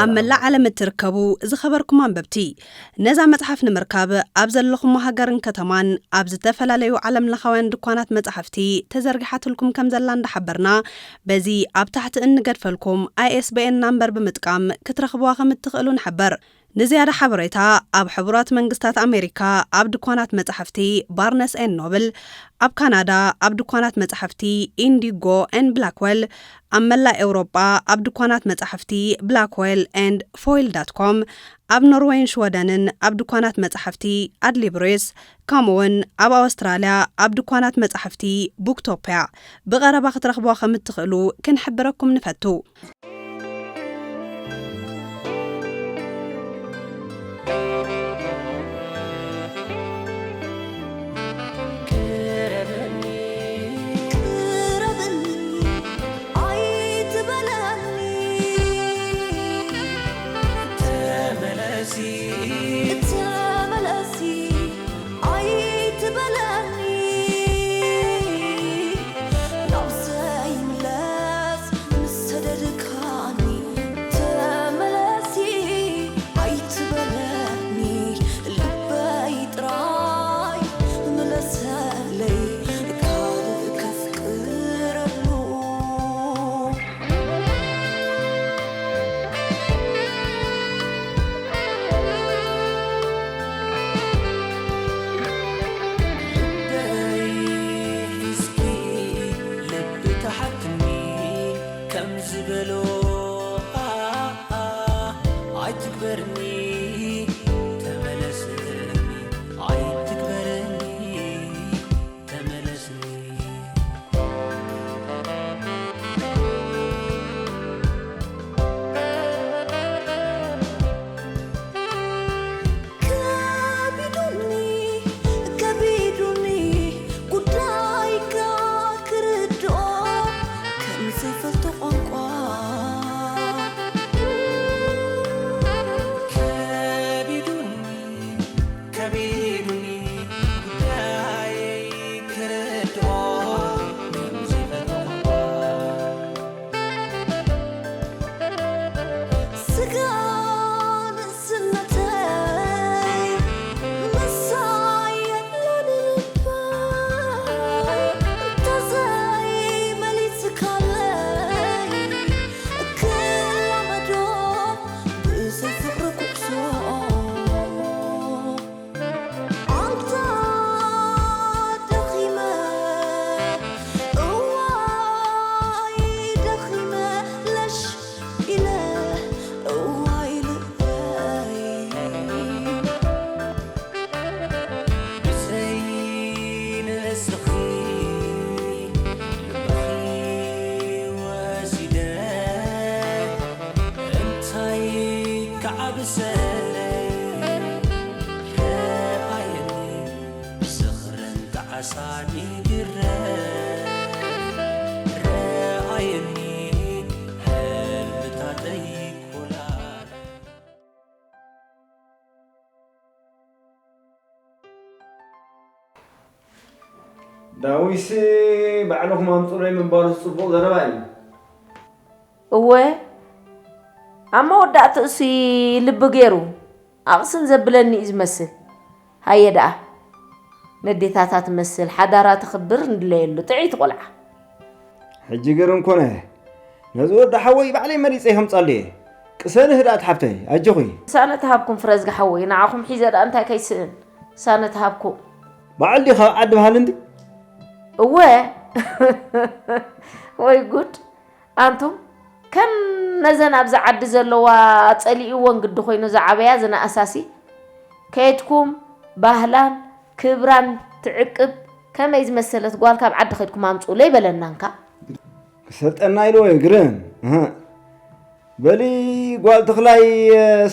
ኣብ መላእ ዓለም እትርከቡ ዝኸበርኩም ኣንበብቲ፣ ነዛ መጽሓፍ ንምርካብ ኣብ ዘለኹሞ ሃገርን ከተማን ኣብ ዝተፈላለዩ ዓለምለኻውያን ድኳናት መጻሕፍቲ ተዘርጊሓትልኩም ከም ዘላ እንዳሓበርና፣ በዚ ኣብ ታሕቲ እንገድፈልኩም ኣይ ኤስ ቢ ኤን ናምበር ብምጥቃም ክትረኽብዋ ከም እትኽእሉ ንሕብር። ንዝያዳ ሓበሬታ ኣብ ሕቡራት መንግስታት ኣሜሪካ ኣብ ድኳናት መጻሕፍቲ ባርነስ ኤን ኖብል፣ ኣብ ካናዳ ኣብ ድኳናት መጻሕፍቲ ኢንዲጎ ኤን ብላክወል፣ ኣብ መላእ ኤውሮጳ ኣብ ድኳናት መጻሕፍቲ ብላክወል ኤንድ ፎይል ዳት ኮም፣ ኣብ ኖርወይን ሽወደንን ኣብ ድኳናት መጻሕፍቲ ኣድሊብሪስ፣ ከምኡውን ኣብ ኣውስትራልያ ኣብ ድኳናት መጻሕፍቲ ቡክቶፕያ ብቐረባ ክትረኽብዋ ከም እትኽእሉ ክንሕብረኩም ንፈቱ። ዳዊትሲ ባዕልኹም ኣምፅኡለይ ምባሉስ ፅቡቕ ዘረባ እዩ። እወ ኣብ መወዳእትኡሲ ልቢ ገይሩ ኣቕስን ዘብለኒ እዩ ዝመስል። ሃየ ደኣ ነዴታታ ትመስል ሓዳራ ተኽብር ንድለየሉ ጥዕይቲ ቆልዓ። ሕጂ ግርም ኮነ። ነዚ ወዲ ሓወይ ባዕለይ መሪጸ ከምጻሉ እየ። ቅሰኒ ህድኣት ሓብተይ ኣጆኺ። ሳነ ተሃብኩም ፍረዝጊ ሓወይ ንዓኹም ሒዘ ደኣ እንታይ ከይስእን ሳነ ተሃብኩም። በዓል ድዩ ካብ ዓዲ በሃል እንዲ? እወ ወይ ጉድ ኣንቱም ከም ነዘን ኣብዚ ዓዲ ዘለዋ ጸሊእወን ግዲ ኮይኑ ዝዓበያ ዝነኣሳሲ ከየድኩም ባህላን ክብራን ትዕቅብ ከመይ ዝመሰለት ጓል ካብ ዓዲ ከድኩም ኣምጽኡለይ በለናንካ። ክሰልጠና ኢልዎ እዩ ግርም። እህ። በሊ ጓል ተኽላይ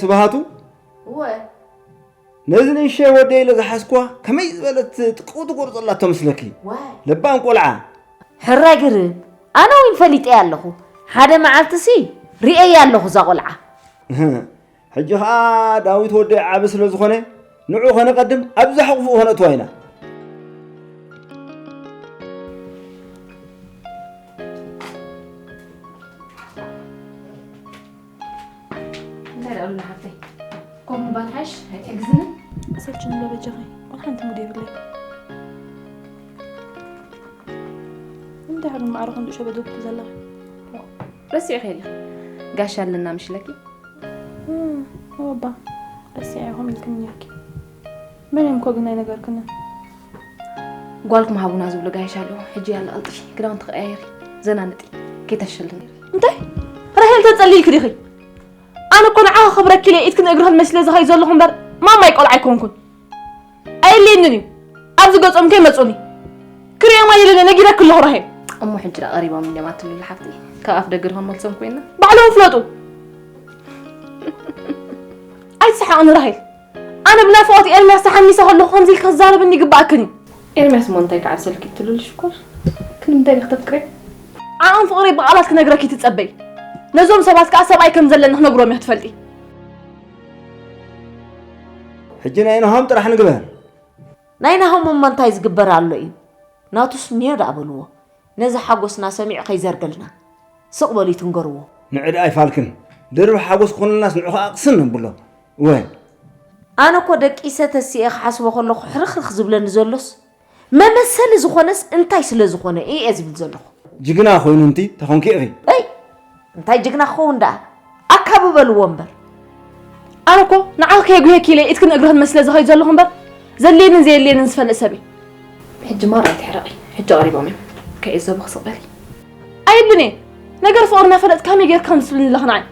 ስብሃቱ። እወ። ነዚ ንእሽተይ ወደይ ኢለ ዝሓዝኩዋ ከመይ ዝበለት ጥቅው ትጎርፀላ ተመስለኪ። ዋይ። ለባም ቆልዓ። ሕራይ ግርም። ኣነ እውን ፈሊጠያ ኣለኹ። ሓደ መዓልትሲ ርእየያ ኣለኹ እዛ ቆልዓ። እህ። ሕጂ ኸኣ ዳዊት ወደይ ዓቢ ስለ ዝኾነ ንዑ ከነቐድም ኣብዛ ሕቑፍኡ ከነእትዋ ኢና። እንታይ ደኣ ኣሉላ ሓፍተይ? ከምኡ ምባል ሓይሽ ኣይትሕግዝኒ? ኣሰልችኒ ዶ በጃኺ? ዋላ ሓንቲ ሙድ የብለይ። እንታይ ከም ማዕረ ክንዲ ሸበ ደብቱ ዘለኺ? ረሲዕኺ ኢኺ። ጋሻ ኣለና ምሽለኪ? እም፣ ወባ፣ ረሲዐ ኢኹም ኢልክኒ ነርኪ። መን እዮም ኮ ግን ኣይነገርክንን? ጓልኩም ሃቡና ዝብሉ ጋይሽ ኣለዉ። ሕጂ ያለ ቀልጥፊ፣ ክዳውንቲ ቀያየሪ፣ ዘናንጢ፣ ከይተሸልኒ። እንታይ? ራሄል ተጸሊልኪ ዲኺ? ኣነ እኮ ንዓኺ ክብረኪ ኢለ ኢድክን እግርኽን መስለ ዝኸይድ ዘለኹ እምበር ማማይ ቆልዓ ኣይኮንኩን። ኣየድልየንን እዩ። ኣብዚ ገጾም ከይመጹኒ። ክርእዮም ኣይደልን፣ ነጊረኪ ኣለኹ ራሄል። እሞ ሕጂ ደኣ ቀሪቦም እንድዮም ኣትሉሉ ሓፍቲ። ካብ ኣፍ ደገ ድኾን መልሶም ኮይና። ባዕሎም ፍለጡ። ኣይትስሓቕኒ ራሄል። ኣነ ብናፍቖት ኤርምያስ ተሓሚሰ ከለኹ ከምዚ ኢልኪ ክዛረብኒ ይግብኣክን እዩ። ኤርምያስ እሞ እንታይ ክዓብሰልኪ እትሉሉ ሽኮር? ክንምንታይ ዲኺ ተፍቅሪ? ዓቕን ፍቕሪ ብቓላት ክነግረኪ ትጸበይ። ነዞም ሰባት ከኣ ሰብኣይ ከም ዘለኒ ክነግሮም እየ ክትፈልጢ። ሕጂ ናይ ናሆም ጥራሕ ንግበር። ናይ ናሆም እሞ እንታይ ዝግበር ኣሎ እዩ? ናቱስ እኒኦ ደኣ በልዎ። ነዚ ሓጎስና ሰሚዑ ከይዘርገልና። ስቕ በሉ ይትንገርዎ። ንዕዲ ኣይፋልክን። ድርብ ሓጎስ ክኾነልናስ ንዑ ኸኣ ቅስን ነብሎ። እወ። ኣነ እኮ ደቂሰ ተሲኤ ክሓስቦ ከለኹ ሕርኽርኽ ዝብለኒ ዘሎስ መመሰሊ ዝኾነስ እንታይ ስለ ዝኾነ እየ ዝብል ዘለኹ። ጅግና ኮይኑ እንቲ ተኾንኪ ኢኺ። እይ እንታይ ጅግና ክኸውን ደኣ ኣካቢ በልዎ እምበር። ኣነ እኮ ንዓኺ ከየጉህየኪ ኢለ ኢድክን እግርኽን መስለ ዝኸይድ ዘለኹ እምበር ዘድልየንን ዘየድልየንን ዝፈልጥ ሰብ እየ። ሕጂ ማራ ኣይትሕረቒ። ሕጂ ቀሪቦም እዮም። ከይዕዘቡኺ ስቕ በሊ። ኣየድልን እየ። ነገር ፍቕሪ እናፈለጥኪ ከመይ ጌርኪ ከምዚ ትብልኒ ኣለኺ ንዓይ?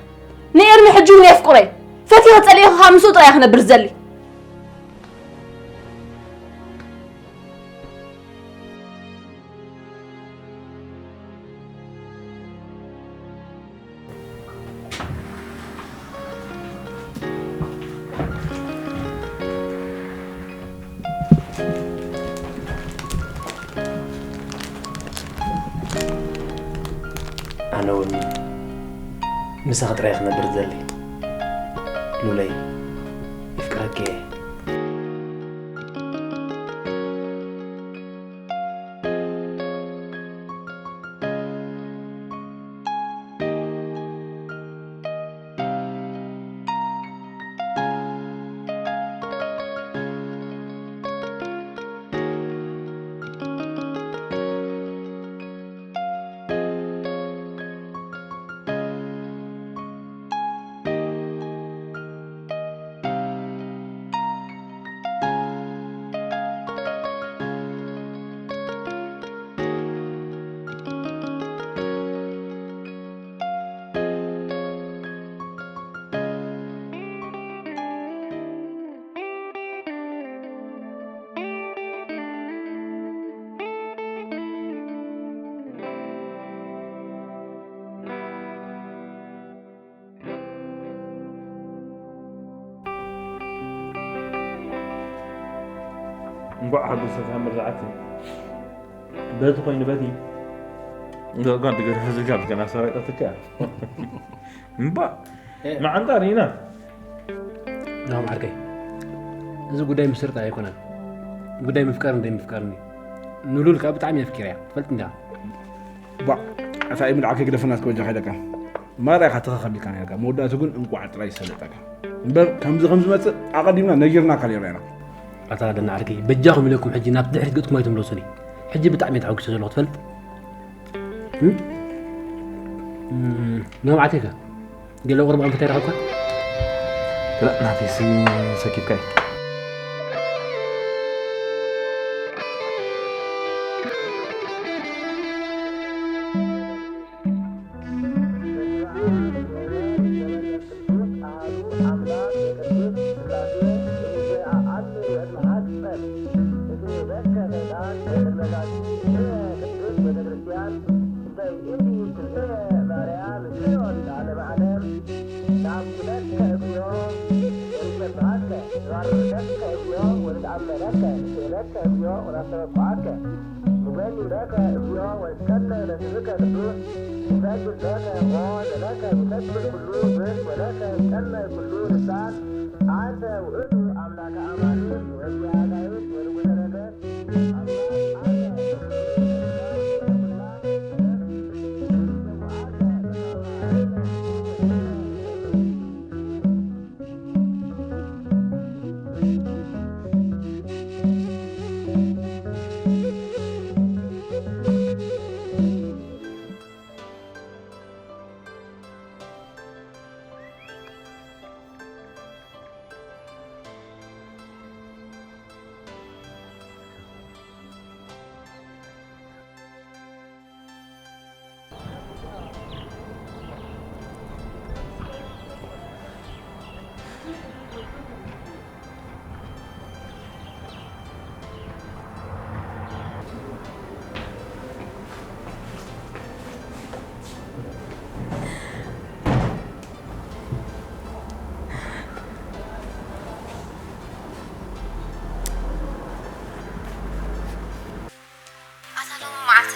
ንኤርሚ ሕጂ እውን የፍቅሮ እየ። ፈቲኺ ጸሊእኺ ከዓ ምስኡ ጥራይ እየ ክነብር ዝደሊ። ኣነ እውን ምሳኺ ጥራይ ክነብር ዝደሊ ሉለይ፣ ይፍቅረኪ እየ። እንኳዕ ሓጎሰካ መርዛዕቲ። በቲ ኮይኑ በቲ እዛ ጓል ገርሀ ዝጋብ ገና ሰረቀትካ እምባ መዓንጣ ሪና። ናም ዓርከይ፣ እዚ ጉዳይ ምስርጣ ኣይኮነን። ጉዳይ ምፍቃር እንደ ምፍቃርኒ ንሉል ከዓ ብጣዕሚ የፍቂር እያ ትፈልጥ እንዳ ቧዕ፣ ኣታ ኢምልዓከይ ግደፈና እስከ በጃኻ ኢለካ። ማራ ኢኻ ተኸኸቢካ ነርካ። መወዳእቱ ግን እንቋዕ ጥራይ ሰለጠካ። እምበር ከምዚ ከም ዝመጽእ ኣቐዲምና ነጊርናካ ነርና ኢና። ኣታ ደና ዓርከይ፣ በጃኹም ኢለኩም ሕጂ ናብ ድሕሪት ገጽኩም ኣይትምለሱኒ። ሕጂ ብጣዕሚ እየ ተሓጒሰ ዘለኹ ትፈልጥ። እም? እም፣ ንመብዓተይ ከ? ገለ ቁርብ ኣንፈት ኣይረኸብካ? ክላእ ናተይ ስኒ ሰኪብካ እዩ።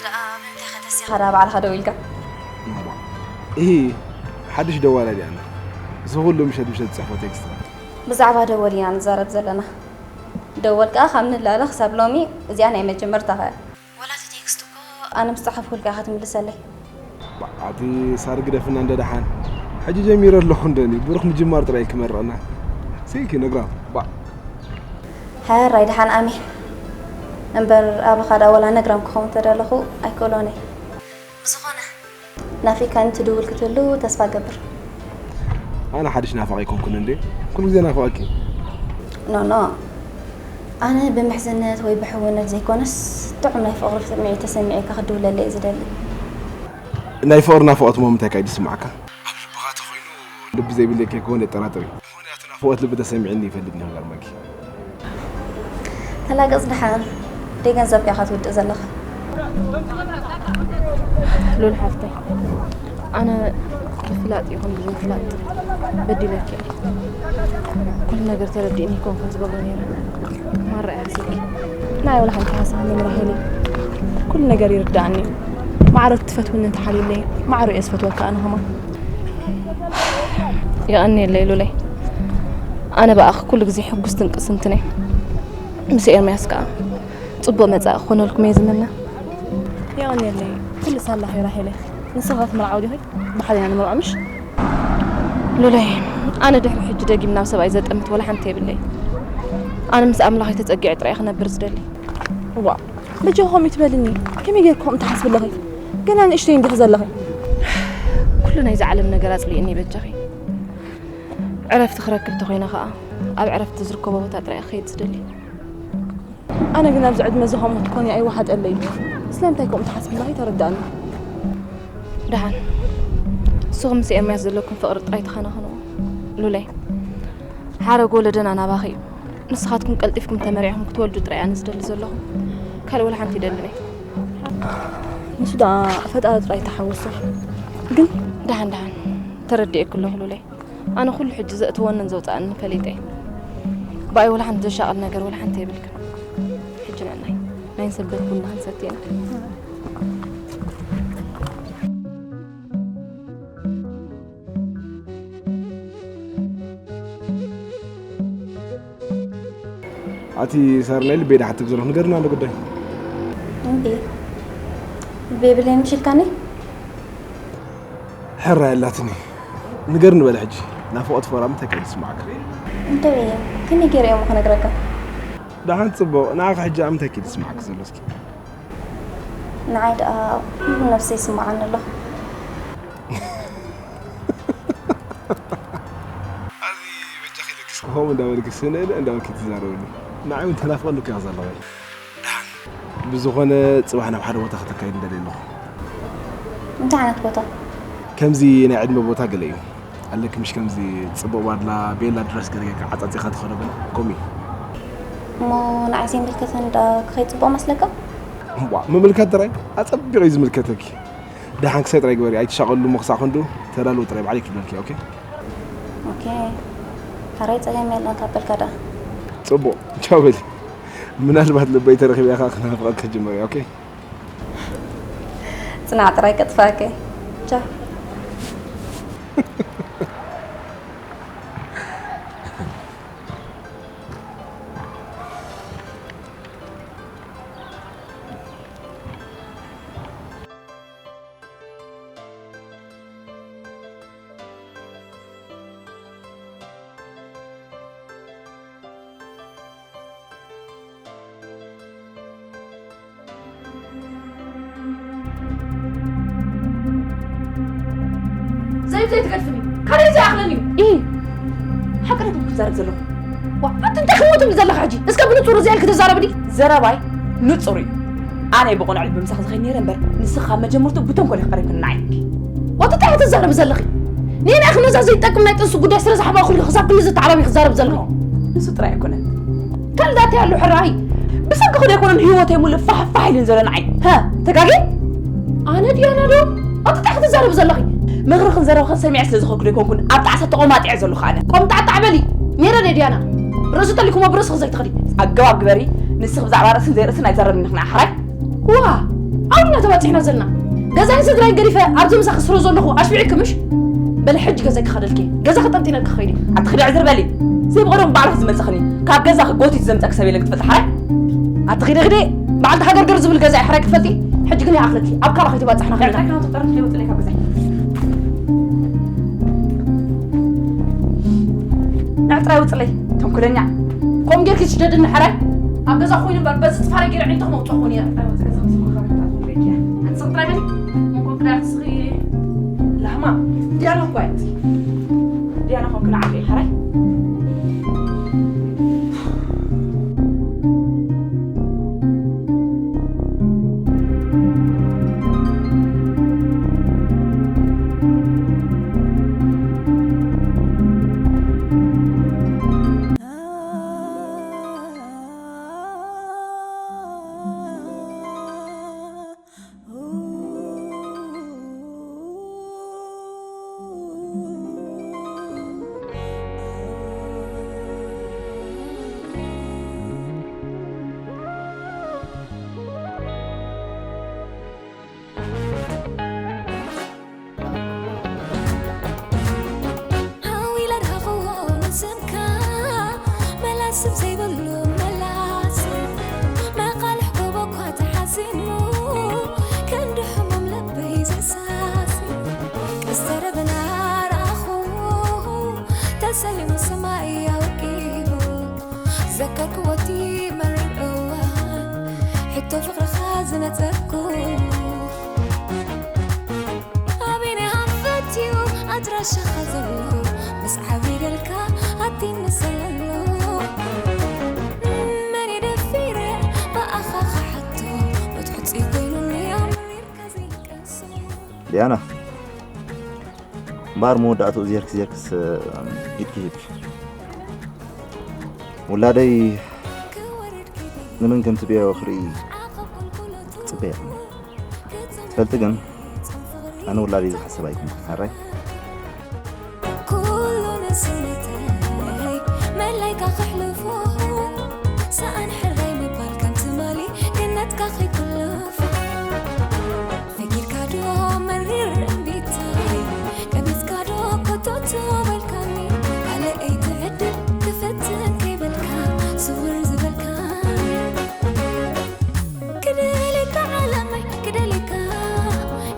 ደኣ ብምንታይ ከተሲኻ ደኣ ባዕልኻ ደው ኢልካ? እሂ፣ ሓድሽ ደዋላ ድያ ኣላ። እዚ ኩሉ ምሸት ምሸት ትጽሕፎ ቴክስት። ብዛዕባ ደወል ኢና ንዛረብ ዘለና። ደወል ከኣ ካብ ንላለ ክሳብ ሎሚ እዚኣ ናይ መጀመርታኻ እያ። ወላ እቲ ቴክስት እኮ ኣነ ምስ ጸሓፍኩልካ ኢኻ ትምልሰለይ። ኣቲ ሳር ግደፍና እንደ ደሓን። ሕጂ ጀሚረ ኣለኹ እንደኒ። ብሩኽ ምጅማር ጥራይ ክመርቕና። ስኢኪ ነግራም። ባዕ። ሕራይ ደሓን ኣሜን። እምበር ኣባኻ ደኣ ወላ ነግራም ክኸውን ተደለኹ ኣይክእሎን እየ። ብዝኾነ ናፊቃኒ ትድውል ክትህሉ ተስፋ እገብር። ኣነ ሓድሽ ናፋቒ ኣይኮንኩን እንዴ? ኩሉ ግዜ ናፍቐኪ። ኖ፣ ኖ። ኣነ ብምሕዝነት ወይ ብሕውነት ዘይኮነስ፣ ጥዑም ናይ ፍቕሪ ስምዒት ተሰሚዑካ ክትድውለለይ እየ ዝደሊ። ናይ ፍቕሪ ናፍቖት እሞ ምንታይ ከ እዩ ዝስምዓካ? ኣብ ልብኻ ተኾይኑ ልቢ ዘይብለይ ከይኮነ የጠራጥር እዩ። ምኽንያቱ ናፍቖት ልቢ ተሰሚዕኒ ይፈልጥ እዩ ክገርመኪ። ተላገጽ ደሓን። ደይ ገንዘብካ ኢኻ ትውድእ ዘለኻ። ሉል ሓፍተይ፣ ኣነ ብፍላጥ ይኹን ብዘይፍላጥ በዲለኪ እየ። ኩሉ ነገር ተረዲእኒ ይኮንኩን ዝገብሮ ነይረ። ማራ እየ ሓሲብኪ። ናይ ወላ ሓንቲ ሓሳብ ንምራህ ኢለ። ኩሉ ነገር ይርዳእኒ እዩ። ማዕረ ትፈትውኒ እንተሓልዩለይ፣ ማዕረ እየ ዝፈትወካ ኣነ ከማን። የቐንየለይ ሉለይ። ኣነ ብኣኺ ኩሉ ግዜ ሕጉስትን ቅስንትን እየ። ምስ ኤርምያስ ከኣ ጽቡቕ መጻኢ ክኾነልኩም እየ ዝምነ። የቐንየለይ። ኩሉ ሳላኺ ራሄለይ። ንስኺ ክትምርዓዊ ዲኺ? ብሓደ ኢና ንምርዖ ምሽ? ሉለይ፣ ኣነ ድሕሪ ሕጂ ደጊም ናብ ሰብኣይ ዘጠምት ወላ ሓንቲ የብለይ። ኣነ ምስ ኣምላኸይ ተጸጊዐ ጥራይ ክነብር ዝደሊ። እዋ፣ በጃኺ ከምኡ ትበልኒ። ከመይ ጌርኪ ከምኡ ትሓስቢ ኣለኺ? ገና ንእሽተይ እንዲኺ ዘለኺ። ኩሉ ናይዛ ዓለም ነገር ኣጽሊእኒ በጃኺ። ዕረፍቲ ክረክብ ተኾይነ ኸኣ፣ ኣብ ዕረፍቲ ዝርከቦ ቦታ ጥራይ ክኸይድ ዝደሊ። ኣነ ግን ኣብዚ ዕድመ እዚ ከምኡ ክትኮኒ ኣይወሓጠለይ። ስለምንታይ ከምኡ ትሓስቢ ኣለኺ? ተረዳእኒ። ደሓን፣ ንስኹም ምስ ኤርምያስ ዘለኩም ፍቕሪ ጥራይ ተኸናኸንዎ። ሉለይ፣ ሓረግ ወለደና ናባኺ እዩ። ንስኻትኩም ቀልጢፍኩም ተመሪዕኹም ክትወልዱ ጥራይ ኣነ ዝደሊ ዘለኹ። ካልእ ወላ ሓንቲ ይደልን እየ። ንሱ ደኣ ፈጣሪ ጥራይ ተሓወሶ። ግን ደሓን፣ ደሓን፣ ተረዲኤኪ ኣለኹ ሉለይ። ኣነ ኩሉ ሕጂ ዘእትወንን ዘውጽኣንን ፈሊጠ እየ። ብኣይ ወላ ሓንቲ ዘሻቕል ነገር ወላ ሓንቲ የብልክን። ሕጂ ንዕናይ ናይ ሰንበት ቡና ክንሰቲ ኢና። ኣቲ ሳር ናይ ልበይ ደሓትብ ዘለኹ ንገርና ኣሎ ጉዳይ። እንዴ? ልበይ ብለይ ምሽ ኢልካኒ? ሕራይ ኣላትኒ። ንገርኒ በለ ሕጂ። ናፍቖት ፍቕራ ምንታይ ከ ይስምዓካ? እንታይ እየ? ከመይ ገይረ እየ እሞ ክነግረካ? ደሓን ጽቡቕ። ንዓኻ ሕጂ ኣብ ምንታይ ከ ይስምዓካ ዘሎ እስኪ? ንዓይ ደኣ ኩሉ ነብሰይ ይስምዓኒ ኣሎ። ኣዚ በጃኺ ለኪስ ከምኡ እንዳበልኪ ስንእል እንዳበልኪ ትዛረብሉ። ንዓይ እውን ተናፍቐሉ እኮ ዘለኹ። ደሓን። ብዝኾነ ጽባሕ ናብ ሓደ ቦታ ከተካይድ እንደልየ ኣለኹ። እንታይ ዓይነት ቦታ? ከምዚ ናይ ዕድመ ቦታ ገለ እዩ። ኣለኪ ምሽ ከምዚ ጽቡቕ ባድላ፣ ቤላ ድረስ ገለ ጌርካ ዓጻጺኻ ትኸዶ ገለ ከምኡ እዩ። እሞ ንዓይ ዘይምልከተኒ ደኣ ክኸይድ ጽቡቕ መስለካ? እምቧ፣ ምምልካት ጥራይ ኣጸቢቑ እዩ ዝምልከተኪ። ደሓን ክሳይ ጥራይ ግበሪ፣ ኣይትሻቐሉ እሞ ክሳዕ ክንዱ ተዳልዉ ጥራይ ባዕለይ ክብለልኪ፣ ኦኬ? ኦኬ። ሕራይ ጸገም የለን ካብ በልካ ደኣ። ጽቡቕ፣ ቻው በሊ። ምናልባት ልበይ ተረኺበ ኢኻ ክናፍቐኪ ክጅምር እየ፣ ኦኬ? ጽናዕ ጥራይ ከጥፍኣካ እየ። ቻው። ዘይብለይ ትገድፍኒ። ካልእ ዘይኣኽለኒ እዩ። ኢ፣ ሓቂ ዶ ክትዛረብ ዘለኹ? ዋ፣ ኣቲ እንታይ ክትሞት ዘለኻ ሕጂ? እስከ ብንጹር እዚኣ ኢልኪ ተዛረብኒ። ዘረባይ ንጹር እዩ። ኣነ ብቕኑዕ ልቢ ምሳኺ ዝኸይድ ነይረ እምበር፣ ንስኺ ካብ መጀመርትኡ ብተንኮል ኢኺ ቀሪብክኒ ንዓይ። ዋት እንታይ ኢኺ ትዛረቢ ዘለኺ? ንየናይ ክነዛ ዘይጠቅም ናይ ጥንሲ ጉዳይ ስለ ዝሓባእኩልኪ ክሳብ ክንዲ ዘተዓባቢ ክዛረብ ዘለኹ? ንሱ ጥራይ ኣይኮነን። ካልእ እንታይ ኣሎ ሕራይ? ብሰንክኺ ዶ ኣይኮነን ህይወተይ ሙሉእ ፋሕ ፋሕ ኢሉን ዘሎ ንዓይ? ሃ፣ ተጋግየ? ኣነ ድያና ዶ? ኣቲ እንታይ ኢኺ ትዛረቢ ዘለኺ? ምኽርኽን ዘረባኽን ሰሚዐ ስለ ዝኾንኩ ዶ ኣይኮንኩን ኣብ ጣዕሳ ተቖማጢዐ ዘለኹ ኣነ? ቆምጣዕጣዕ በሊ። ነይረ ዶ ድያና? ርእሲ ተሊኩሞ ብርእስኺ ዘይትኸዲ። ኣገባብ ግበሪ። ንስኺ ብዛዕባ ርእስን ዘይርእስን ኣይዛረብን ኢኺ ንዓ ሕራይ። ዋ! ኣብና ተባፂሕና ዘለና። ገዛይ ስድራይ ገዲፈ ኣብዚ ምሳኺ ስረ ዘለኹ ኣሽቢዕኪ ምሽ? በለ ሕጂ ገዛይ ክኸደልኪ፣ ገዛ ክጠንጢነልኪ ክኸይድ እዩ። ኣቲ ክዲ ዕዝር በሊ። ዘይብቐደም ባዕልኺ ዝመፅኽኒ። ካብ ገዛኺ ጎቲት ዘምፀኪ ሰብ የለን ክትፈልጢ ሓራይ። ኣቲ ኺዲ ኺዲ፣ በዓልቲ ሃገር ገር ዝብል ገዛ እዩ ሓራይ ክትፈልጢ። ሕጂ ግን ይኣኽለኪ። ኣብ ካልእ ከይተባፃሕና ኽንና። ጥራሕ ናቱ ጠርፍ ለውጥለይ ካብ ገዛይ። ንዕጥራይ ውፅለይ፣ ተንኮለኛ። ከምኡ ጌርኪ ትሽደድኒ ሓራይ? ኣብ ገዛ ኮይኑ እምበር በዚ ጥፋረ ገይረ ዕንተኹም ኣውፅኹ ነይረ። ኣንስኽ ጥራይ በሊ። መንኮ ክዳን ስኺ። ላህማ፣ ዲያና እኮ እያ። ዲያና ኮንክና ዓበይ ሓራይ። ሓው ኢለ ድሃኽዎ ንስምካ፣ መላስ ዘይብሉ መላስ። መቓልሕ ጎቦ እኳ ተሓሲሙ፣ ክንዲ ሕሙም ልበይ ዘሳሲ። ቀስተ ደበና ረኣኹ፣ ተሰሊሙ ሰማይ ኣወቂቡ። ዘከርክዎ እቲ መሪር እዋን፣ ሕቶ ፍቕርኻ ዝነጸርኩ። ኣበየናይ ሃም ፈትዩ ኣድራሻኻ ዘሎ፣ ምስ ዓብይደልካ ኣቲ ንሰለሎ። መን ደፊረ ብኣኻ ክሓቶ፣ መትሕጺ ኮይኑኒ ኣምሪርካ ዘይቀንሶ። ዲያና፣ እምበኣር መወዳእትኡ ዜርክ ዜርክስ ኢድኪ ሂብኪ። ውላደይ ንመን ከም ትብዮ ክርኢ ጽበ ይኹን። ትፈልጢ ግን፣ ኣነ ውላደይ ዝሓሰብ ኣይኮንኩን፣ ሓራይ? ኩሉ ንስነተይ መላይካ ክሕልፎ፣ ሰኣን ሕራይ ምባል ከም ትማሊ ገነትካ ከይትለፎ። ፈጊርካ ዶ መሪር እምቢታይ፣ ቀቢጽካ ዶ ኮቶቶ በልካኒ፣ ካልኣይቲ ዕድል ክፍትን ከይበልካ፣ ስውር ዝበልካ። ክደልየካ ዓለመይ፣ ክደልየካ፣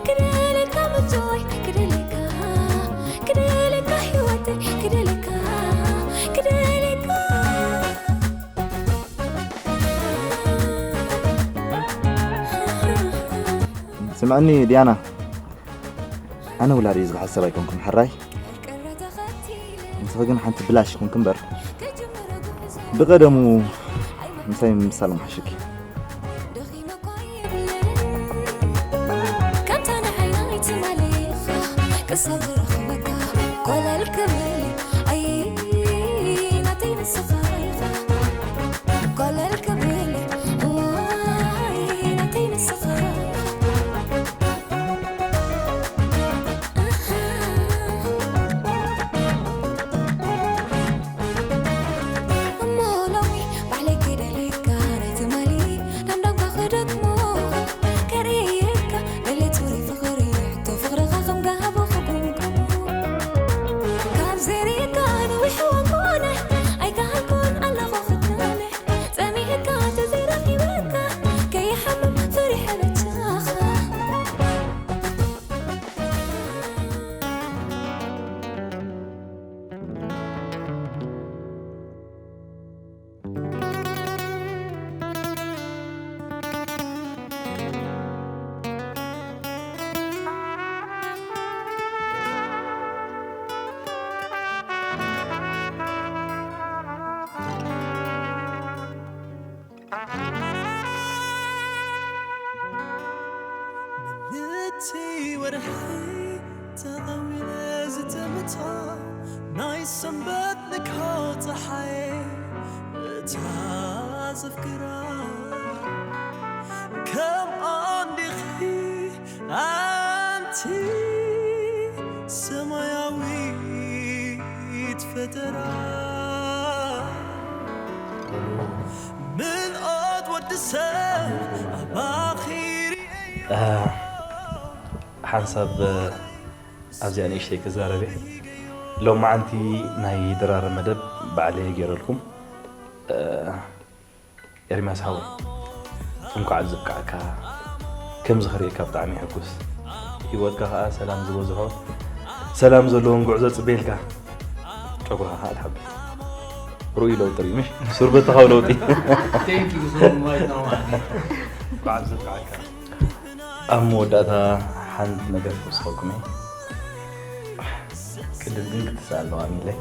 ክደልየካ ምችወይ፣ ክደልየካ፣ ክደልየካ ህይወተይ፣ ክደልየካ፣ ክደልየካ። ስምዕኒ ዲያና፣ ኣነ ውላደይ ዝሓሰብ ኣይኮንኩን፣ ሕራይ? ንስኺ ግን ሓንቲ ብላሽ ይኹንኪ እምበር፣ ብቐደሙ ምሳይ ምምሳል ምሓሸኪ። ከምታ ንዓይ ናይ ትማሊ ኢኻ፣ ክሳብ ዝረኽበካ ኮለል ክብል፣ ኣይ ናተይ ንስኻ ኢኻ። ኮለል ክብል፣ ዋይ ናተይ ንስኻ ኢኻ። ኣሃ። እሞ ሎሚ ባዕለይ ክደልየካ ናይ ትማሊ ዳምዳምካ ክደግሞ ከርእየካ፣ ገለ ጽሩይ ፍቕሪ ሕቶ ፍቕርኻ ከም ጋህቦ ክጉምጉሞ። ካብ ዘይርእየካ ነዊሕ እዋን ኮነ፣ ኣይከኣልኩን ኣለኹ ክናንሕ። ጸሚእካ ተዘይረኺበካ፣ ከይሓምም ፈሪሐ በጃኻ። ምልእቲ ወርሒ ተቐዊለ ዝጥምታ ናይ ሰንበት ንግሆ ጸሓይ እታ ዘፍቅራ ከም ኣንዲኺ ኣንቲ ሰማያዊት ፈጠራ ምልኦት ወዲ ሰብ ኣባኺ ርእየዮ ሓንሳብ ኣብዚኣ ንእሽተይ ክዛረብ እየ። ሎማዓንቲ ናይ ድራር መደብ ባዕለየ ገይረልኩም። ኤርሚያስ ሓወይ፣ እንኳዕ ዝበቃዕካ። ከምዚ ክርእየካ ብጣዕሚ ይሕጉስ። ህይወትካ ከኣ ሰላም ዝበዝሖ፣ ሰላም ዘለዎም ጉዕዞ ጽበየልካ። ጨጉርኻ ከኣ ተሓብስ። ርኡይ ለውጢ ርኢ፣ ምሽ? ሱር በተኻዊ ለውጢ። Thank you so much. እንኳዕ ዝበቃዕካ። ኣብ መወዳእታ ሓንቲ ነገር ክውስኸልኩም እየ። ቅድም ግን ክትስኣል ኣለዋ ሚለይ።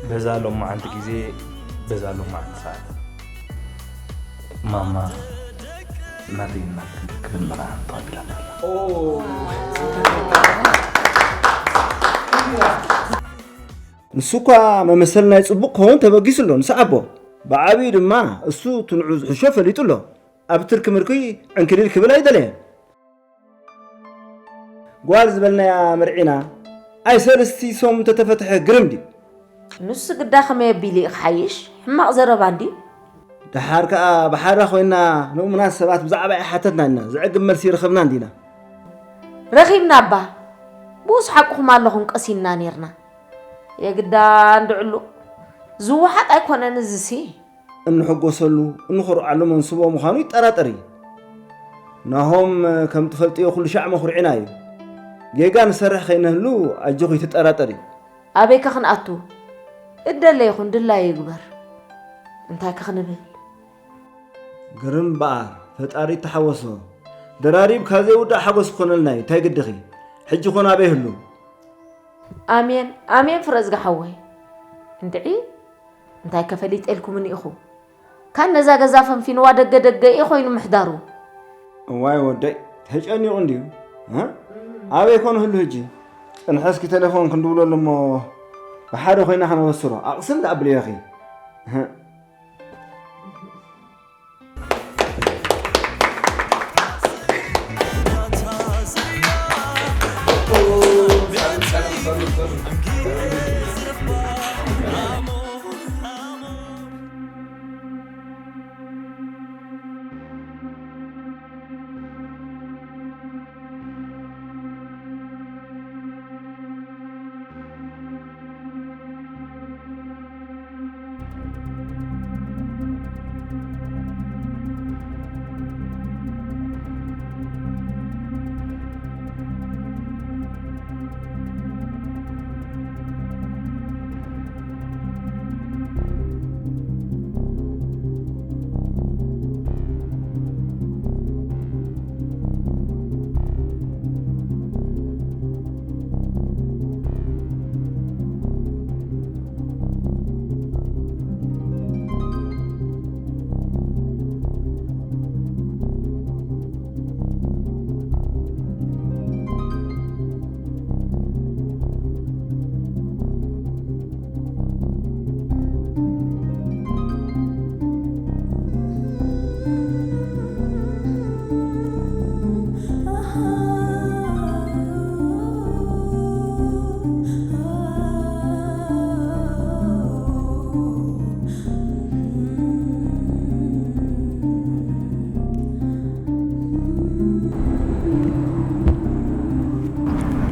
በዛ ሎማዓንቲ ግዜ፣ በዛ ሎማዓንቲ ሰዓት፣ ማማ ናተይ እናት ክንክብን መርዓን ተቐቢላትና ኣላ። ንሱ እኳ መመሰል ናይ ጽቡቕ ክኸውን ተበጊሱ ኣሎ፣ ንስዓቦ። ብዓቢኡ ድማ እሱ እቲ ንዑ ዝሕሾ ፈሊጡ ኣሎ። ኣብ ትርኪ ምርኪ ዕንክሊል ክብል ኣይደለየን። ጓል ዝበልናያ መርዒና፣ ኣይ ሰለስቲ ሶም እንተተፈትሐ ግርም ድዩ? ንሱ ግዳ ከመይ ኣቢሉ እዩ ክሓይሽ? ሕማቕ ዘረባ እንድዩ። ደሓር ከኣ ብሓራ ኮይና ንእሙናት ሰባት ብዛዕባ ኣይሓተትናን ኢና፣ ዘዕግብ መልሲ ይረኸብና እንዲና። ረኺብና እባ። ብኡስ ሓቅኹም ኣለኹም ቀሲንና ኔርና። የግዳ እንድዕሉ ዝወሓጥ ኣይኮነን እዚሲ። እንሕጎሰሉ፣ እንኾርዓሉ መንስቦ ምዃኑ ይጠራጠር እዩ። ናሆም ከም ትፈልጥዮ ኩሉ ሻዕ መኹርዒና እዩ። ጌጋ ንሰርሕ ከይነህሉ ኣጆኹ ይትጠራጠሪ። ኣበይከ ክንኣቱ? እደለ ይኹን ድላዩ ይግበር። እንታይከ ክንብል? ግርም በኣር፣ ፈጣሪ ይተሓወሶ። ደራሪብካ ዘይውዳእ ሓጎስ ክኾነልና እዩ። እንታይ ግድኺ? ሕጂ ኮን ኣበይ ህሉ? ኣሜን፣ ኣሜን ፍረዝጊ ሓወይ። እንድዒ፣ እንታይከ ፈሊጠልኩምኒ ኢኹ? ካን ነዛ ገዛ ፈንፊንዋ ደገ ደገ እዩ ኮይኑ ምሕዳሩ። እዋይ ወደይ፣ ተጨኒቑ እንድዩ። እ? ኣበይ ኮን ህሉ ሕጂ? ጽንሐ እስኪ ቴሌፎን ክንድውለሉ እሞ ብሓደ ኮይና ከነበስሮ። ኣቕስን ደኣ ኣብልዮኺ። እህ።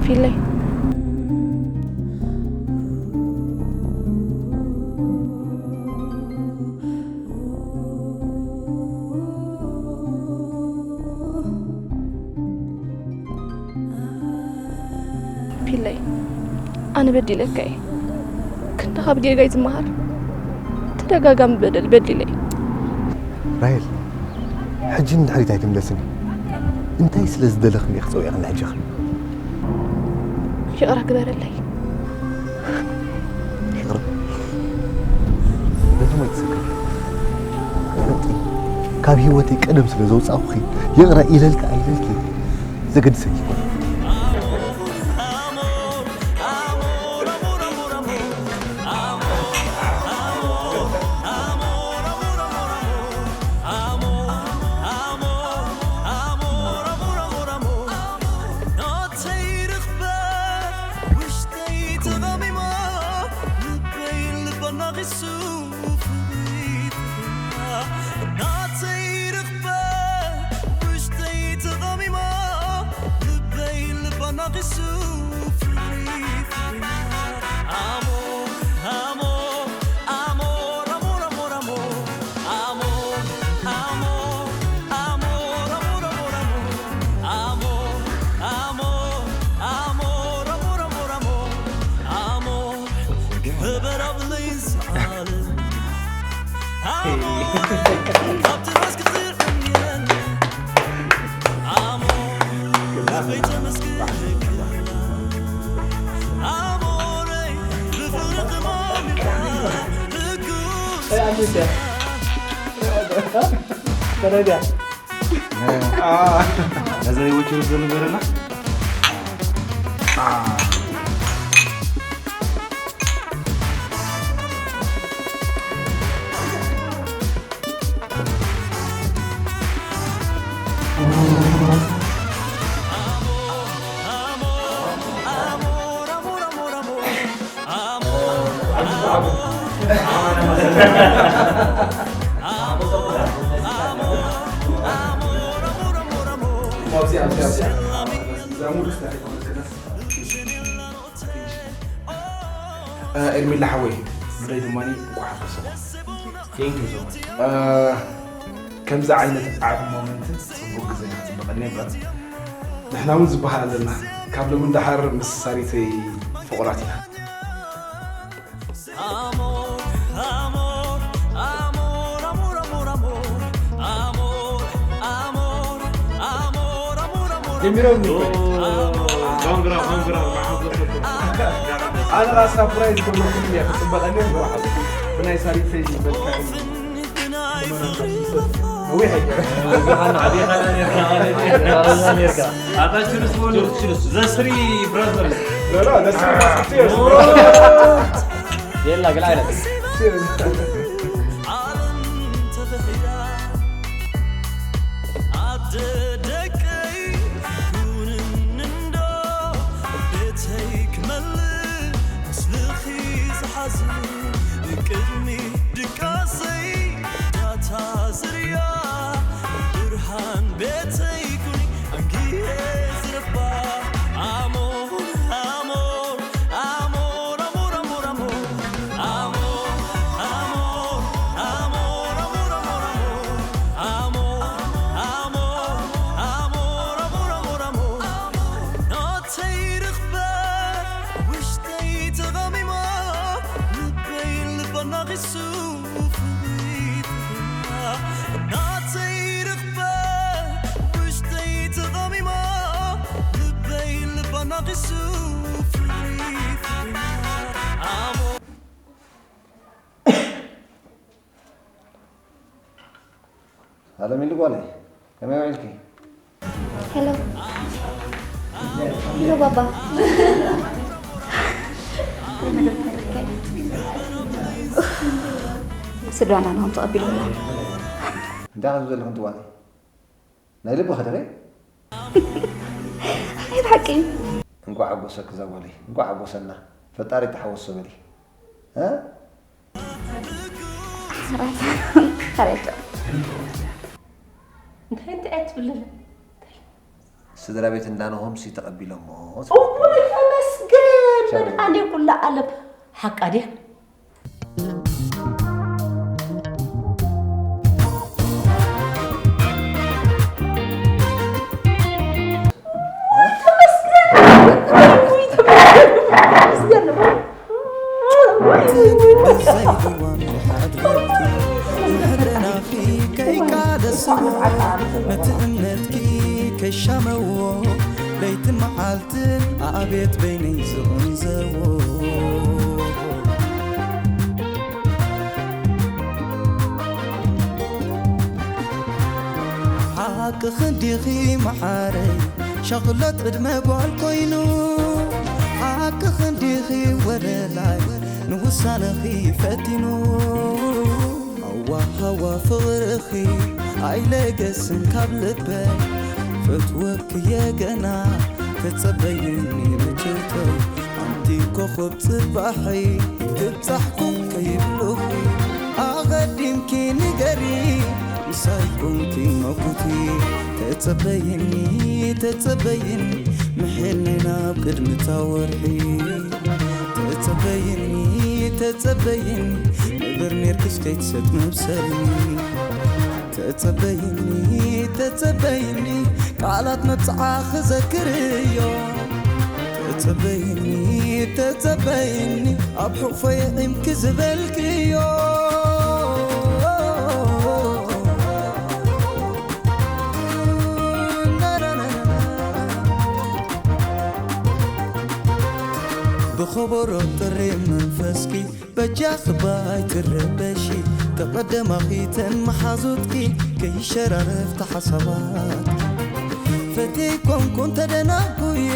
ፊለይ። ፊለይ፣ ኣነ በዲለካ እየ። ክንድኻ ብጌጋይ ዝመሃር ተደጋጋሚ በደል በዲለ እየ። ራሄል፣ ሕጂ ንድሕሪት ኣይትምለስን። እንታይ ስለ ዝደለኽኒ ኢኺ ጸዊዕኽኒ ሕጂ ኸ? ይቕረ ግበረለይ። ይቕረ? በቶም ኣይትሰከፊ። ፍለጢ፣ ካብ ህይወተይ ቀደም ስለ ዘውጻእኹኺ፣ ይቕረ ኢለልኪ ኣይለልኪ ዘገድሰኪ ይኹን። ተረዳ። ነዚ ህይወት ይወስዶ ነገርና። ኣብዚ፣ ኣብዚ፣ ኣብዚ፣ ኣብዚ ሙድ ክስታይ ኮነ ከለስ። እ፣ ኤርሚላ ሓወይ፣ ምረይ ድማ እንኳዕ ሓጎሰኩም። Thank you so much። እ፣ ከምዚ ዓይነት ዓቢ ሞመንትን ጽቡቕ ግዜ ክትጽበቐኒ እምበር፣ ንሕና እውን ዝበሃል ኣለና። ካብ ሎሚ ንደሓር ምስ ሳሪተይ ፍቑራት ኢና። ጀሚሮም። ኮንግራ፣ ኮንግራ፣ መሓጎሰኩም። ኣነ ራሱ ሳፕራይዝ ከለኹም እያ ክጽበቐኒ እምበር፣ ብናይ ሳሪተይ መልክዕ ነዊሕ ኣይገርም። ኣታ ችርስ በሉ። ችርስ። The Three Brothers። ኖ፣ ኖ፣ The Three Musketeers። የላ፣ ገለ ዓይነት። ቺርስ። ዓለም ተፈኺራ ኣደ ደቀይ ኩንን እንዶ ቤተይ ክመልእ ምስልኺ ዝሓዝን ቅድሚ ድቃሰይ ዳታ ዝርያ ብርሃን ቤተይ ኩኒ ኣንጊሄ ዝረባ ኣሞር ኣሞር ኣሞር ኣሞር ኣሞር ኣሞር ናተይ ርኽበ ውሽጠይ ተቐሚማ ልበይ ልባ ናቒሱ ፍቕሪ ፍቕርና ናተይ ርኽበ ውሽጠይ ተቐሚማ ልበይ ልባ ናቒሱ ፍቕሪ ፍቕርና ኣሞ ኣለሚሉ ጓለይ፣ ከመይ ውዒልኪ? ሄሎ ሄሎ ባባ ስድራና ንኹም ተቐቢሎምና። እንታይ ክትብሊ ዘለኹ ኣንቲ ጓለይ? ናይ ልብኺ ድኺ? ናይ ብሓቂ እዩ። እንኳዕ ሓጎሰኪ እዛ ጓለይ፣ እንኳዕ ሓጎሰና። ፈጣሪ ተሓወሶ በሊ። እ? ሓራይ ሓራይ እንታይ እንታይ እያ ትብል ዘላ? ስድራ ቤት እንዳነሆምሲ ተቐቢሎሞ። እወይ ተመስገን መድሃኔ ኩላ ዓለም። ሓቃ ድያ? ከይቃለስዎ ነቲ እምነትኪ ከይሻመዎ ለይትን መዓልትን ኣቤት በይነይ ዝቕንዘዎ ሓቅኺ እንዲኺ መዓረይ ሻቕሎት ዕድመ ጓል ኮይኑ ሓቅኺ እንዲኺ ወለላይ ንውሳነኺ ፈቲኑ ሃዋ ሃዋ ፍቕርኺ ኣይለገስን ካብ ልበይ ፈትወኪ እየ ገና ተጸበይኒ ምችውተይ ኣንቲ ኮኸብ ጽባሐይ ክብጻሕኩም ከይብሉኺ ኣቐዲምኪ ንገሪ ምሳይ ኮንኪ መኩቲ ተጸበይኒ ተጸበይኒ ምሕነይ ናብ ቅድሚ እታ ወርሒ ተጸበይኒ ተጸበይኒ ንብር ኔርክስ ከይትሰጥ መብሰልኒ ተጸበይኒ ተጸበይኒ ቃላት መብጽዓ ክዘክር እዮ ተጸበይኒ ተጸበይኒ ኣብ ሕቑፈይ ዒምኪ ዝበልክዮ ቦሮ ጥሪ መንፈስኪ በጃኺ ባይ ትረበሺ፣ ተቐደማኺ ተን መሓዙትኪ ከይሸራረፍቲ ሓሳባት። ፈትየ ኮንኩን ተደናጉየ፣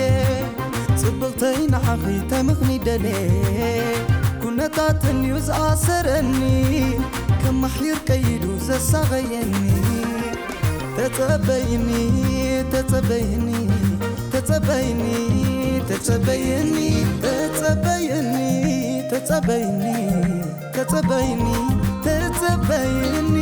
ጽብቕተይ ንዓኺ ተምኽኒ ደልየ፣ ኩነታትን እዩ ዝኣሰረኒ፣ ከማሕይር ቀይዱ ዘሳቐየኒ። ተጸበይኒ፣ ተጸበይኒ፣ ተጸበይኒ፣ ተጸበይኒ፣ ተጸበይኒ፣ ተጸበይኒ፣ ተጸበይኒ፣ ተጸበይኒ።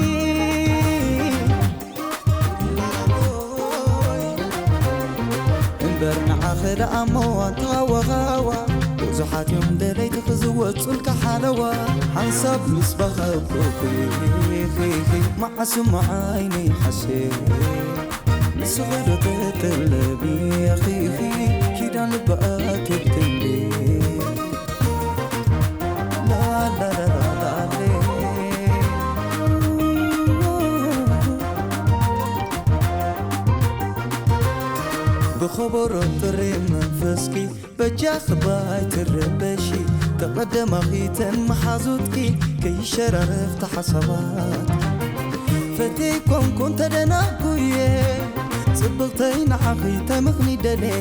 እምበር ንዓኺ ደኣ እሞ ኣንታ ሃዋሃዋ፣ ብዙሓት እዮም ደለይትኺ ዝወጹልካ ሓለዋ። ሓንሳብ ምስ በኸብኩኺ መዓስ እሞ ዓይነይ ሓሴት ንስኺ ዶ ትጥለቢ ኣኺኺ ኪዳን ልቢ ኣትየትንዲ። ላላላላላሌ። ብኸበሮ ጥሪ መንፈስኪ በጃኺ ባይ ትረበሺ፣ ተቐደማኺ ተን መሓዙትኪ ከይሸራረፍቲ ሓሳባት። ፈትየ ኮንኩን ተደናጉየ፣ ጽብቕተይ ንዓኺ ተምኽኒ ደልየ፣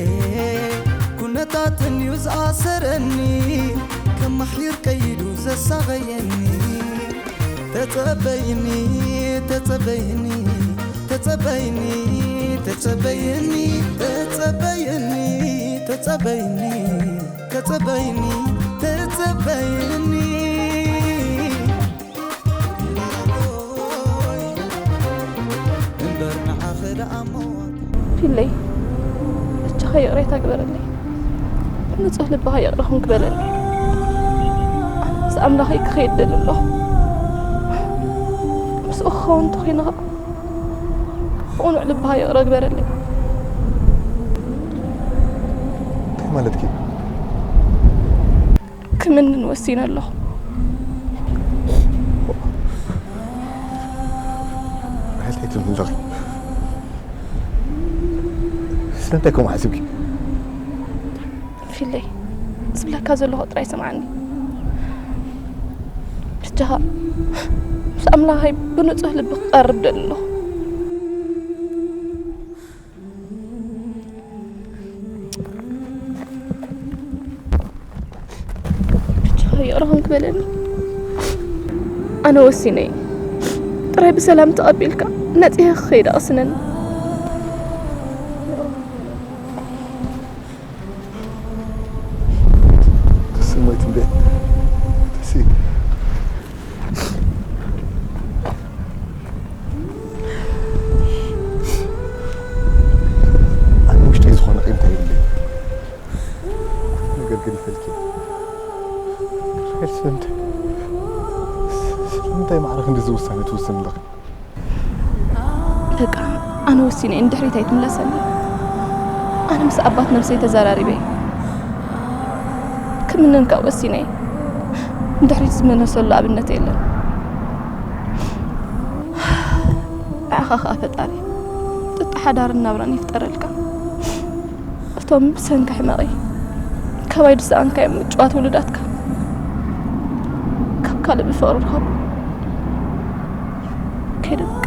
ኩነታትን እዩ ዝኣሰረኒ፣ ከማሕይር ቀይዱ ዘሳቐየኒ። ተጸበይኒ፣ ተጸበይኒ፣ ተጸበይኒ፣ ተጸበይኒ፣ ተጸበይኒ፣ ተጸበይኒ፣ ተጸበይኒ፣ ተጸበይኒ። እምበር ንዓኺ ደኣ እሞ ፊለይ፣ እጃኻ ይቕሬታ ግበረለይ። ንጹህ ልብኻ ይቕረ ኹን ክበለለይ። ኣነስ ኣምላኸይ ክኸይድ ደሊ ኣለኹ። ምስኡ ክኸውን እንተኾይኑ ኸኣ ብቕኑዕ ልብኻ ይቕረ ግበረለይ። እንታይ ማለትኪ? ክምንን ወሲነ ኣለኹ። ራሄል፣ እንታይ ትብሊ ኣለኺ? ስለምንታይ ከምኡ ሓሲብኪ? ፊለይ፣ ዝብለካ ዘለኹ ጥራይ ስምዓኒ። ብጃኻ ምስ ኣምላኸይ ብንጹህ ልቢ ክቐርብ ደሊ ኣለኹ። ብቻ ይቕረ ኹን ክበለኒ። ኣነ ወሲነ እየ። ጥራይ ብሰላም ተቐቢልካ ነጺሀ ክኸይድ ኣቕስነኒ። ተሰማይ ትንቤት ተሲ ኣነ ውሽጠይ ዝኾነ ቂም እንታይ የብለይ። ነገር ግን ይፈልኪ። ራሄል፣ ስለምንታይ፣ ስለምንታይ ማዕረ ክንድዚ ውሳኔ ትውስን ኣለኺ? በቃ፣ ኣነ ወሲነ እየ፣ ንድሕሪት ኣይትምለሰኒ። ኣነ ምስ ኣባት ነብሰይ ተዘራሪበ እየ። ክምንን ከኣ ወሲነ እየ። ንድሕሪት ዝምለሰሉ ኣብነት የለን። ንዓኻ ከኣ ፈጣሪ ጥጣ ሓዳርን ናብራን ይፍጠረልካ። እቶም ብሰንኪ ሕመቐይ ካባይ ዝሰኣንካዮም ምጭዋት ውሉዳትካ ካብ ካልእ ብፍቕሪ ርኸቦም። ከይደ በቃ።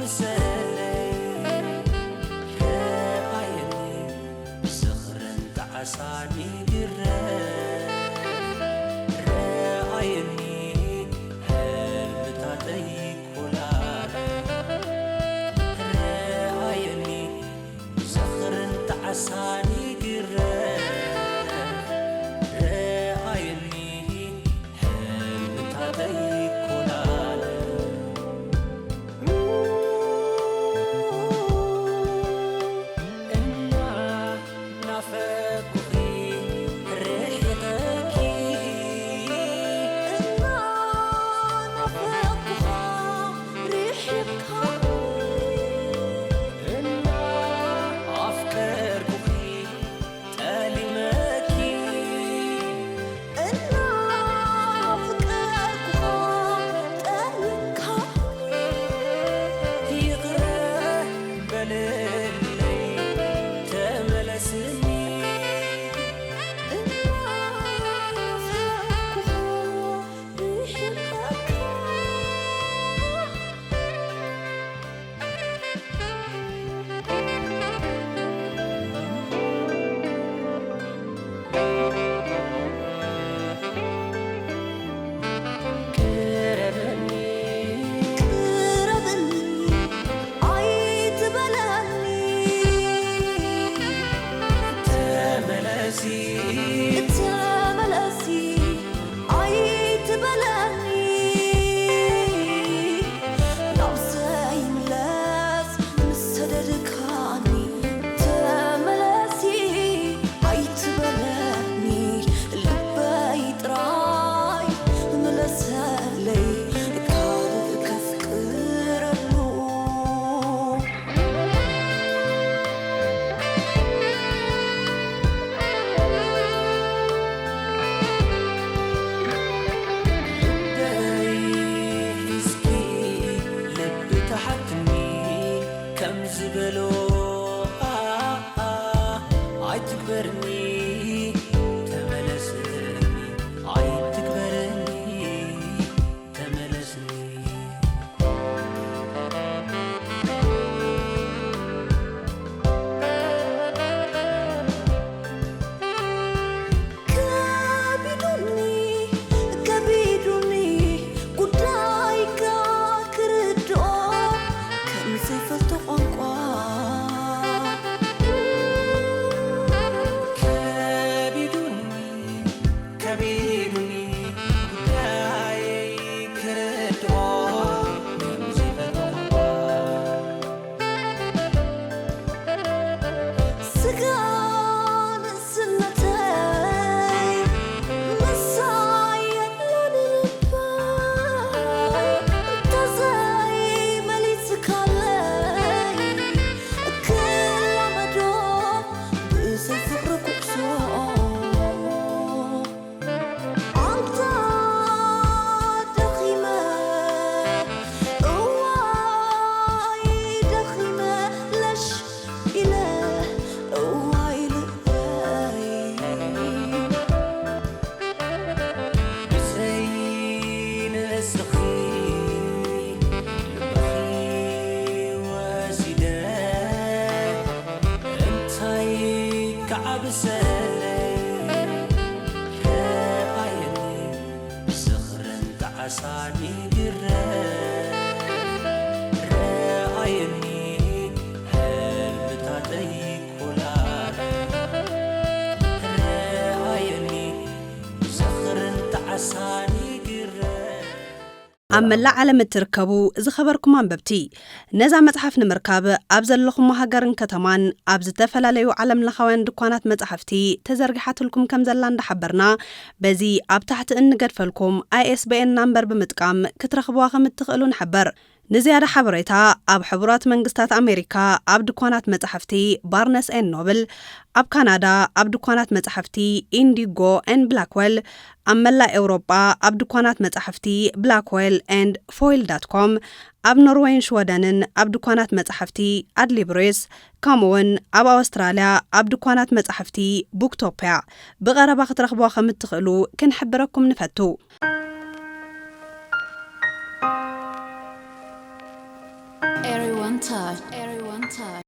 ሰለይ ረኣየኒ ዝኽርን ጣዕሳን ይግረፍ። ረኣየኒ ሕልምታተይ ኮላል። ረኣየኒ ዝኽርን ጣዕሳን ይግረፍ። ረኣየኒ ሕልምታተይ ኮላል። እና ናፈኩኺ ርሒቐኪ። እና ናፈኩኻ ርሒቕካ። እና ኣፍቀርኩኺ ጠሊመኪ። እና ኣፍቀርኩኻ ጠሊምካ። ይቕረ በልለይ ተመለስኒ። እና ኣፍቀርኩኻ ርሒቐካ። ቅረበኒ፣ ቅረበኒ፣ ኣይትበለኒ። ተመለሲ፣ ተመለሲ፣ ኣይትበለኒ። ናብ ዘይምለስ ምስ ሰደድካኒ፣ ተመለሲ፣ ኣይትበለኒ። ልበይ ጥራይ ምለሰለይ፣ ካልእ ከፍቅረሉ። ልበይ ሒዝኪ ልቢ ተሓትኒ ከም ዝበሎ፣ ኣኣ፣ ኣይትግበርኒ፣ ተመለስኒ፣ ኣይትግበርኒ፣ ተመለስኒ። ከቢዱኒ፣ ከቢዱኒ ጉዳይካ ክርድኦ ከም ዘይፈልጦ ቋንቋ። ከቢዱኒ፣ ከቢዱኒ ጉዳየይ ክርድኦ ከም ዘይፈልጦ ቋንቋ። ስጋ ንእስነተይ ምሳይ የሎን ልበይ፣ እንተዘይመሊስካለይ ክላመዶ ብዘይ ፍቕሪ ኩዕሶ። ኣንታ ደኺመ፣ እዋይ ደኺመ፣ ለሽ ኢለ፣ እዋይ ልበይ። ብዘይ ንስኺ ልበኺ ወሲደ፣ እንታይ ክዓብሰለይ? ረኣየኒ ዝኽርን ጣዕሳን ይግረፍ። ረኣየኒ ሕልምታተይ ኮላል። ረኣየኒ ዝኽርን ጣዕሳን ይግረፍ። ኣብ መላእ ዓለም እትርከቡ ዝኸበርኩም ኣንበብቲ፣ ነዛ መጽሓፍ ንምርካብ ኣብ ዘለኹሞ ሃገርን ከተማን ኣብ ዝተፈላለዩ ዓለምለኻውያን ድኳናት መጻሕፍቲ ተዘርጊሓትልኩም ከም ዘላ እንዳሓበርና፣ በዚ ኣብ ታሕቲ እንገድፈልኩም ኣይ ኤስ ቢ ኤን ናምበር ብምጥቃም ክትረኽብዋ ከም እትኽእሉ ንሕብር። ንዝያዳ ሓበሬታ ኣብ ሕቡራት መንግስታት ኣሜሪካ ኣብ ድኳናት መጻሕፍቲ ባርነስ ኤን ኖብል፣ ኣብ ካናዳ ኣብ ድኳናት መጻሕፍቲ ኢንዲጎ ኤን ብላክወል፣ ኣብ መላእ ኤውሮጳ ኣብ ድኳናት መጻሕፍቲ ብላክዌል ኤንድ ፎይል ዳት ኮም፣ ኣብ ኖርወይን ሽወደንን ኣብ ድኳናት መጻሕፍቲ ኣድሊብሪስ፣ ከምኡውን ኣብ ኣውስትራልያ ኣብ ድኳናት መጻሕፍቲ ቡክቶፕያ ብቐረባ ክትረኽብዋ ከም እትኽእሉ ክንሕብረኩም ንፈቱ። Everyone Touch. Everyone touch.